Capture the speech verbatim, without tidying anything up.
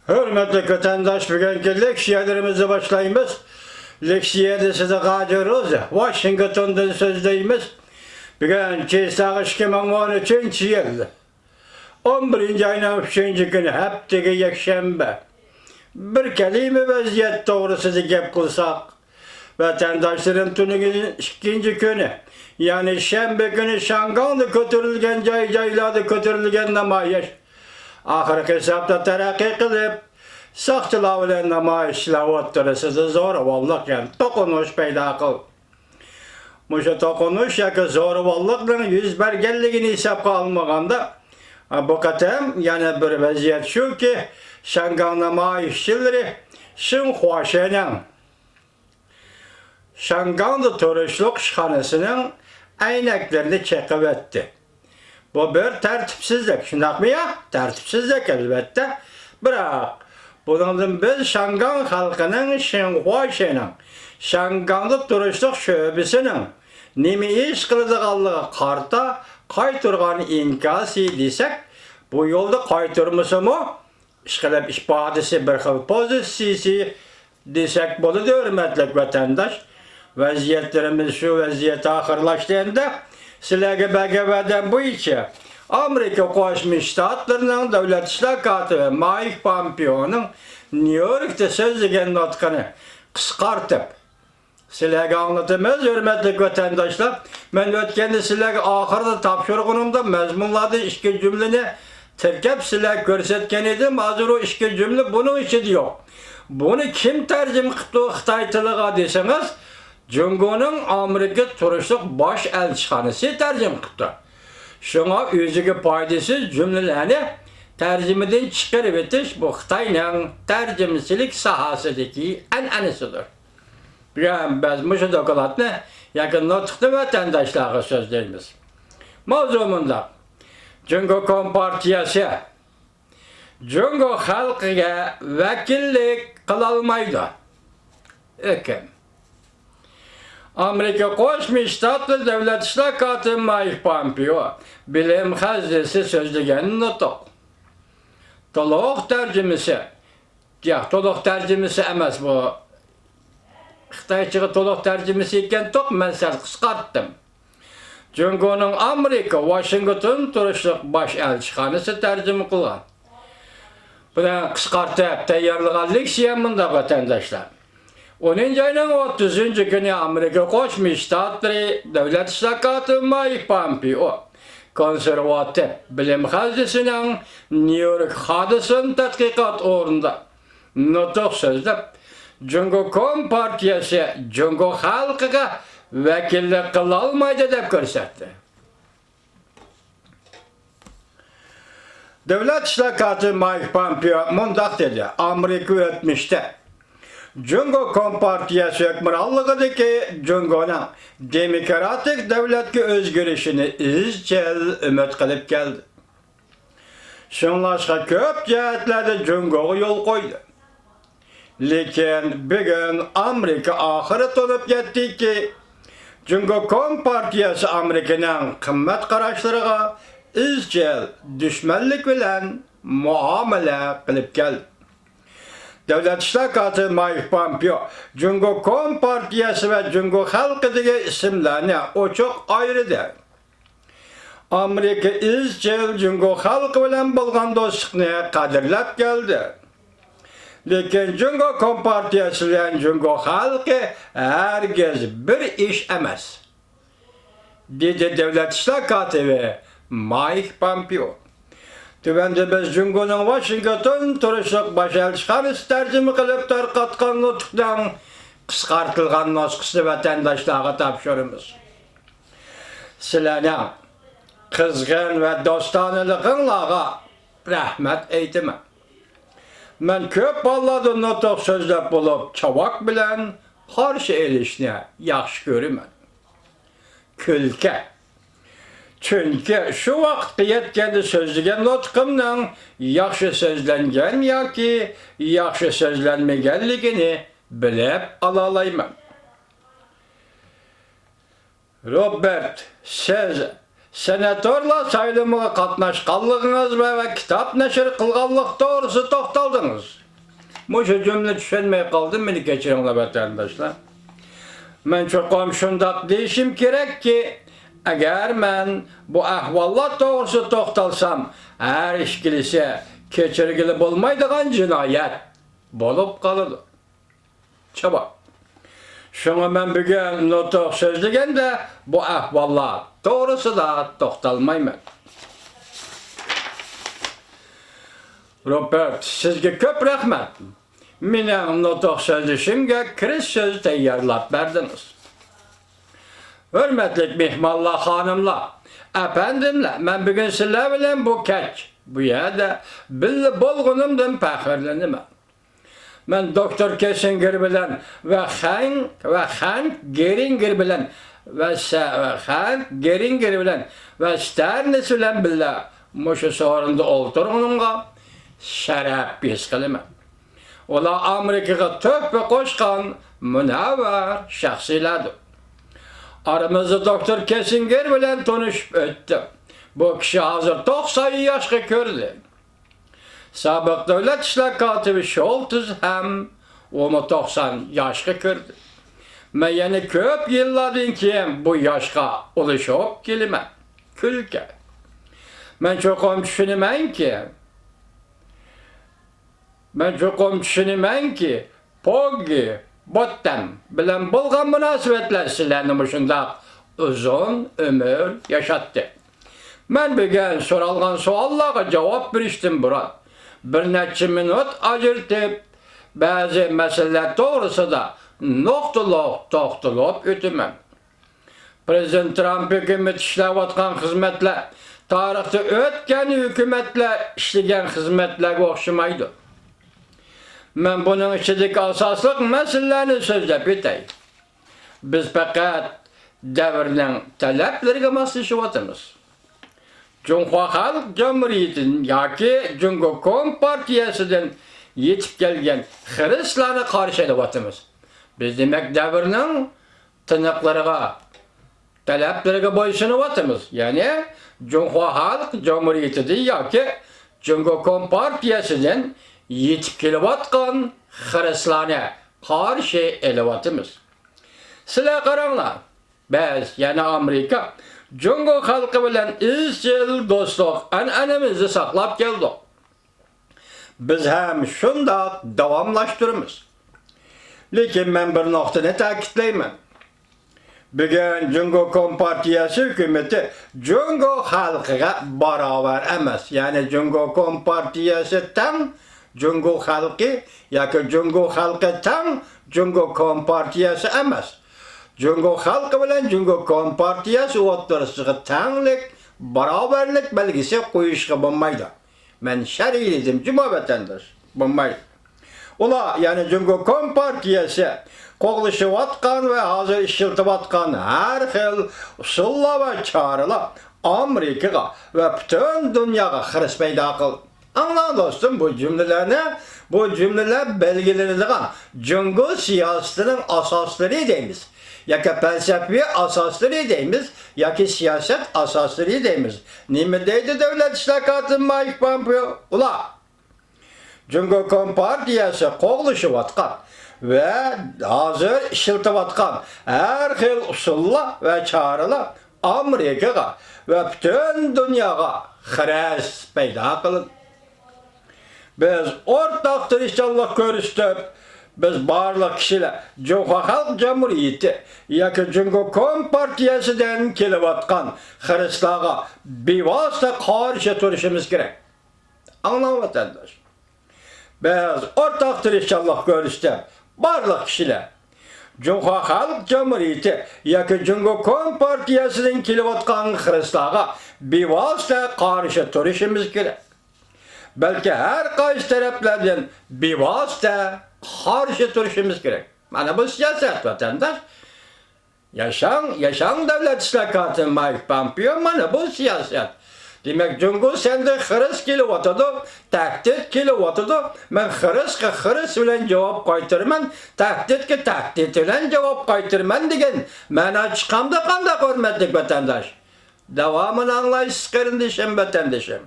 ھۆرمەتلىك ۋەتەنداش، بۈگۈنكى لېكسىيەلىرىمىزنى باشلايمىز. لېكسىيەدە سىدىق ھاجى روزى، ۋاشىنگتوندىن سۆزلەيمىز. بۈگۈن چېساق ئىككى مىڭ ئون ئۈچىنچى يىل، ئون بىرىنچى ئاينىڭ ئۈچىنچى كۈنى، ھەپتىگە يەكشەنبە. بىر كەلىمە ۋەزىيەت توغرىسىدا گەپ قىلساق، ۋەتەنداشلىرىم، تۈنۈگۈن ئىككىنچى كۈنى، يەنى شەنبە كۈنى شياڭگاڭدا كۆتۈرۈلگەن، جاي-جايلاردا كۆتۈرۈلگەن نامايىش ئاخىرقى ھېسابتا تەرەققىي قىلىپ، ساقچىلار بىلەن نامايىشچىلار ئوتتۇرىسىدا زوراۋانلىق، يەنى توقۇنۇش پەيدا قىلدى. مۇشۇ توقۇنۇش ياكى زوراۋانلىقنىڭ يۈز بەرگەنلىكىنى ھېسابقا ئالمىغاندا، بۇ قېتىم يەنە بىر ۋەزىيەت شۇكى، شياڭگاڭ نامايىشچىلىرى شېڭخۇاشېنىڭ، شياڭگاڭدا تۇرۇشلۇق ئىشخانىسىنىڭ ئەينەكلىرىنى چېقىۋەتتى. بۇ بىر تەرتىپسىزلىك، شۇنداقمۇ يا؟ تەرتىپسىزلىك، ئەلۋەتتە. بىراق، بۇنىڭدىن بىز شياڭگاڭ خەلقىنىڭ شېڭخۇاشېنىڭ، شياڭگاڭدا تۇرۇشلۇق شۆبىسىنىڭ نېمە ئىش قىلىدىغانلىقىغا قارىتا قايتۇرغان ئىنكاسى دېسەك، بۇ يولدا قايتۇرمىسىمۇ، ئىشقىلىپ ئىپادىسى، بىر خىل پوزىتسىيىسى دېسەك بولىدۇ، ھۆرمەتلىك ۋەتەنداش. ۋەزىيەتلىرىمىز شۇ ۋەزىيەت ئاخىرلاشتى ئەمدى. سىلەرگە بەرگەن ۋەدەم بويىچە، ئامېرىكا قوشما شتاتلىرىنىڭ دۆلەت ئىشلار كاتىپى مايك پامپېئونىڭ نيۇ يوركتا سۆزلىگەن نۇتقىنى قىسقارتىپ، سىلەرگە ئاڭلىتىمىز، ھۆرمەتلىك ۋەتەنداشلار. مەن ئۆتكەندە سىلەرگە ئاخىرىدا تاپشۇرغىنىمدا مەزمۇنلاردىن ئىككى جۈملىنى تىركەپ سىلەرگە كۆرسەتكەن ئىدىم. ھازىر ئۇ ئىككى جۈملە بۇنىڭ ئىچىدە يوق. بۇنى كىم تەرجىمە قىپتۇ خىتاي تىلىغا دېسىڭىز، جۇڭگونىڭ ئامېرىكا تۇرۇشلۇق باش ئەلچىخانىسى تەرجىمە قىپتۇ. شۇڭا ئۆزىگە پايدىسىز جۈملىلەرنى تەرجىمىدىن چىقىرىۋېتىش، بۇ خىتاينىڭ تەرجىمىچىلىك ساھەسىدىكى ئەنئەنىسىدۇر. بۈگۈن بىز مۇشۇ دوكلاتنى ياكى نۇتۇقنى ۋەتەنداشلارغا سۆزلەيمىز. ماۋزۇ مۇنداق: جۇڭگو كومپارتىيەسى جۇڭگو خەلقىگە ۋەكىللىك قىلالمايدۇ. ھۆكۈم. ئامېرىكا قوشما شتاتلىرى دۆلەت ئىشلار كاتىپى مايك پامپېئو بىلىم خەزنىسى سۆزلىگەن نۇتۇق. تولۇق تەرجىمىسى، ياق، تولۇق تەرجىمىسى ئەمەس بۇ. خىتايچىغا تولۇق تەرجىمىسى ئىكەن توق، مەن سەل قىسقارتتىم. جۇڭگونىڭ ئامېرىكا ۋاشىنگتون تۇرۇشلۇق باش ئەلچىخانىسى تەرجىمە قىلغان. بۇنى قىسقارتىپ تەييارلىغان لېكسىيە مۇنداق، ۋەتەنداشلار. ئونىنچى ئاينىڭ ئوتتۇزىنچى كۈنى ئامېرىكا قوشما شتاتلىرى دۆلەت ئىشلار كاتىپى مايك پامپېئو كونسېرۋاتىپ بىلىم خەزنىسىنىڭ نيۇ يورك خادىسون تەتقىقات ئورنىدا نۇتۇق سۆزلەپ، جۇڭگو كومپارتىيەسى جۇڭگو خەلقىگە ۋەكىللىك قىلالمايدۇ دەپ كۆرسەتتى. دۆلەت ئىشلار كاتىپى مايك پامپېئو مۇنداق دېدى: ئامېرىكا ئۆتمۈشتە جۇڭگو كومپارتىيەسى ھۆكۈمرانلىقىدىكى جۇڭگونىڭ دېموكراتىك دۆلەتكە ئۆزگىرىشىنى ئىزچىل ئۈمىد قىلىپ كەلدى. شۇڭلاشقا كۆپ جەھەتلەردە جۇڭگوغا يول قويدى. لېكىن بۈگۈن ئامېرىكا ئاخىرى تونۇپ يەتتىكى، جۇڭگو كومپارتىيەسى ئامېرىكىنىڭ قىممەت قاراشلىرىغا ئىزچىل دۈشمەنلىك بىلەن مۇئامىلە قىلىپ كەلدى. دۆلەت ئىشلار كاتىپى مايك پامپېئو جۇڭگو كومپارتىيەسى ۋە جۇڭگو خەلقى دېگەن ئىسىملارنى ئوچۇق ئايرىدى. ئامېرىكا ئىزچىل جۇڭگو خەلقى بىلەن بولغان دوستلۇقنى قەدىرلەپ كەلدى. لېكىن جۇڭگو كومپارتىيەسى بىلەن جۇڭگو خەلقى ھەرگىز بىر ئىش ئەمەس، دېدى دۆلەت ئىشلار كاتىپى مايك پامپېئو. تۆۋەندە بىز جۇڭگونىڭ ۋاشىنگتون تۇرۇشلۇق باش ئەلچىخانىسى تەرجىمە قىلىپ تارقاتقان نۇتۇقنىڭ قىسقارتىلغان نۇسخىسىنى ۋەتەنداشلارغا تاپشۇرىمىز. سىلەرنىڭ قىزغىن ۋە دوستانىلىقىڭلارغا رەھمەت ئېيتىمەن. مەن كۆپ ھاللاردا نۇتۇق سۆزلەپ بولۇپ، چاۋاك بىلەن قارشى ئېلىشنى ياخشى كۆرىمەن. كۈلكە. چۈنكى شۇ ۋاقىتقا يەتكەندە سۆزلىگەن نۇتقۇمنىڭ ياخشى سۆزلەنگەن ياكى ياخشى سۆزلەنمىگەنلىكىنى بىلىپ ئالالايمەن. روبېرت، سىز، سېناتورلار سايلىمىغا قاتناشقانلىقىڭىز ۋە، ۋە كىتاب نەشر قىلغانلىق توغرىسىدا توختالدىڭىز. مۇشۇ جۈملە چۈشەنمەي قالدىم، مېنى كەچۈرۈڭلار، ۋەتەنداشلار. مەن چوقۇم شۇنداق دېيىشىم كېرەككى، ئەگەر مەن بۇ ئەھۋاللار توغرىسىدا توختالسام، ھەر ئىككىلىسى كەچۈرگىلى بولمايدىغان جىنايەت بولۇپ قالىدۇ. چاۋاك. شۇڭا مەن بۈگۈن نۇتۇق سۆزلىگەندە بۇ ئەھۋاللار توغرىسىدا توختالمايمەن. روبېرت، سىزگە كۆپ رەھمەت. مېنىڭ نۇتۇق سۆزلىشىمگە كىرىش سۆز تەييارلاپ بەردىڭىز. ھۆرمەتلىك مېھمانلار، خانىملار، ئەپەندىملەر، مەن بۈگۈن سىلەر بىلەن بۇ كەچ، بۇ يەردە بىللە بولغىنىمدىن پەخىرلىنىمەن. مەن دوكتور كېسسىنگېر بىلەن ۋە خەن-، ۋە خەنك گېرىنگېر بىلەن ۋە سە-، ۋە خەنك گېرىنگېر بىلەن ۋە ستېرنس بىلەن بىللە مۇشۇ سورۇندا ئولتۇرغىنىمغا شەرەپ ھېس قىلىمەن. ئۇلار ئامېرىكىغا تۆھپە قوشقان مۇنەۋۋەر شەخسلەردۇر. ئارىمىزدا دوكتور كېسسىنگېر بىلەن تونۇشۇپ ئۆتتۈم. بۇ كىشى ھازىر توقسان ياشقا كىردى. سابىق دۆلەت ئىشلار كاتىپى شولتىز ھەم ئۇمۇ توقسان ياشقا كىردى. مەن يەنە كۆپ يىللاردىن كېيىن بۇ ياشقا ئۇلىشىپ كېلىمەن. كۈلكە. مەن چوقۇم چۈشىنىمەنكى، مەن چوقۇم چۈشىنىمەنكى، پوگگى بوتتەم بىلەن بولغان مۇناسىۋەتلەر سىلەرنى مۇشۇنداق ئۇزۇن ئۆمۈر ياشاتتى. مەن بۈگۈن سورالغان سوئاللارغا جاۋاب بېرىشتىن بۇرۇن، بىر نەچچە مىنۇت ئاجرىتىپ، بەزى مەسىلىلەر توغرىسىدا نۇقتىلىق توختىلىپ ئۆتىمەن. پىرېزىدېنت ترامپ ھۆكۈمىتى ئىشلەۋاتقان خىزمەتلەر تارىختا ئۆتكەن ھۆكۈمەتلەر ئىشلىگەن خىزمەتلەرگە ئوخشىمايدۇ. مەن بۇنىڭ ئىچىدىكى ئاساسلىق مەسىلىلەرنى سۆزلەپ ئۆتەي. بىز پەقەت دەۋرنىڭ تەلەپلىرىگە ماسلىشىۋاتىمىز. جۇڭخۇا خەلق جۇمھۇرىيىتىدىن ياكى جۇڭگو كومپارتىيەسىدىن يېتىپ كەلگەن خىرىسلارنى قارشى ئېلىۋاتىمىز. بىز، دېمەك، دەۋرنىڭ تىنىقلىرىغا، تەلەپلىرىگە بويسۇنۇۋاتىمىز. يەنى جۇڭخۇا خەلق جۇمھۇرىيىتىدىن ياكى جۇڭگو كومپارتىيەسىدىن يېتىپ كېلىۋاتقان خىرىسلارنى قارشى ئېلىۋاتىمىز. سىلەر قاراڭلار، بىز، يەنى ئامېرىكا، جۇڭگو خەلقى بىلەن ئىزچىل دوستلۇق ئەنئەنىمىزنى ساقلاپ كەلدۇق. بىز ھەم شۇنداق داۋاملاشتۇرىمىز. لېكىن مەن بىر نۇقتىنى تەكىتلەيمەن. بۈگۈن جۇڭگو كومپارتىيەسى ھۆكۈمىتى جۇڭگو خەلقىگە باراۋەر ئەمەس. يەنى جۇڭگو كومپارتىيەسى تەڭ جۇڭگو خەلقى ياكى جۇڭگو خەلقى تەڭ جۇڭگو كومپارتىيەسى ئەمەس. جۇڭگو خەلقى بىلەن جۇڭگو كومپارتىيەسى ئوتتۇرىسىغا تەڭلىك، باراۋەرلىك بەلگىسى قويۇشقا بولمايدۇ. مەن شەرھلىدىم، جۇما ۋەتەنداش، بولمايدۇ. ئۇلار، يەنى جۇڭگو كومپارتىيەسى قوغلىشىۋاتقان ۋە ھازىر ئىشلىتىۋاتقان ھەر خىل ئۇسۇللار ۋە چارىلەر ئامېرىكىغا ۋە پۈتۈن دۇنياغا خىرىس پەيدا قىلدى. ئاڭلاڭ دوستۇم، بۇ جۈملىلەرنى، بۇ جۈملىلەر بەلگىلىنىدىغان جۇڭگو سىياسىتىنىڭ ئاساسلىرى دەيمىز، ياكى پەلسەپىۋى ئاساسلىرى دەيمىز، ياكى سىياسەت ئاساسلىرى دەيمىز. نېمە دەيدۇ دۆلەت ئىشلار كاتىپى مايك پومپېئو؟ ئۇلار جۇڭگو كومپارتىيەسى قوغلىشىۋاتقان ۋە ھازىر ئىشلىتىۋاتقان ھەر خىل ئۇسۇللار ۋە چارىلەر ئامېرىكىغا ۋە پۈتۈن دۇنياغا خىرىس پەيدا قىلىدۇ. بىز ئورتاق تىرىشچانلىق كۆرسىتىپ، بىز بارلىق كىشىلەر جۇڭخۇا خەلق جۇمھۇرىيىتى ياكى جۇڭگو كومپارتىيەسىدىن كېلىۋاتقان خىرىسلارغا بىۋاسىتە قارشى تۇرۇشىمىز كېرەك. ئاڭلاڭ ۋەتەنداش. بىز ئورتاق تىرىشچانلىق كۆرسىتىپ، بارلىق كىشىلەر جۇڭخۇا خەلق جۇمھۇرىيىتى ياكى جۇڭگو كومپارتىيەسىدىن كېلىۋاتقان خىرىسلارغا بىۋاسىتە قارشى تۇرۇشىمىز كېرەك. بەلكى ھەر قايسى تەرەپلەردىن بىۋاسىتە قارشى تۇرۇشىمىز كېرەك. مانا بۇ سىياسەت، ۋەتەنداش. ياشاڭ، ياشاڭ دۆلەت ئىشلار كاتىپى مايك پامپېئو، مانا بۇ سىياسەت. دېمەك، جۇڭگو سەندىن خىرىس كېلىۋاتىدۇ، تەھدىت كېلىۋاتىدۇ. مەن خىرىسقا خىرىس بىلەن جاۋاب قايتۇرىمەن، تەھدىتكە تەھدىت بىلەن جاۋاب قايتۇرىمەن دېگەن مەنا چىقامدۇ قانداق، ھۆرمەتلىك ۋەتەنداش؟ داۋامىنى ئاڭلايسىز، قېرىندىشىم، ۋەتەندىشىم.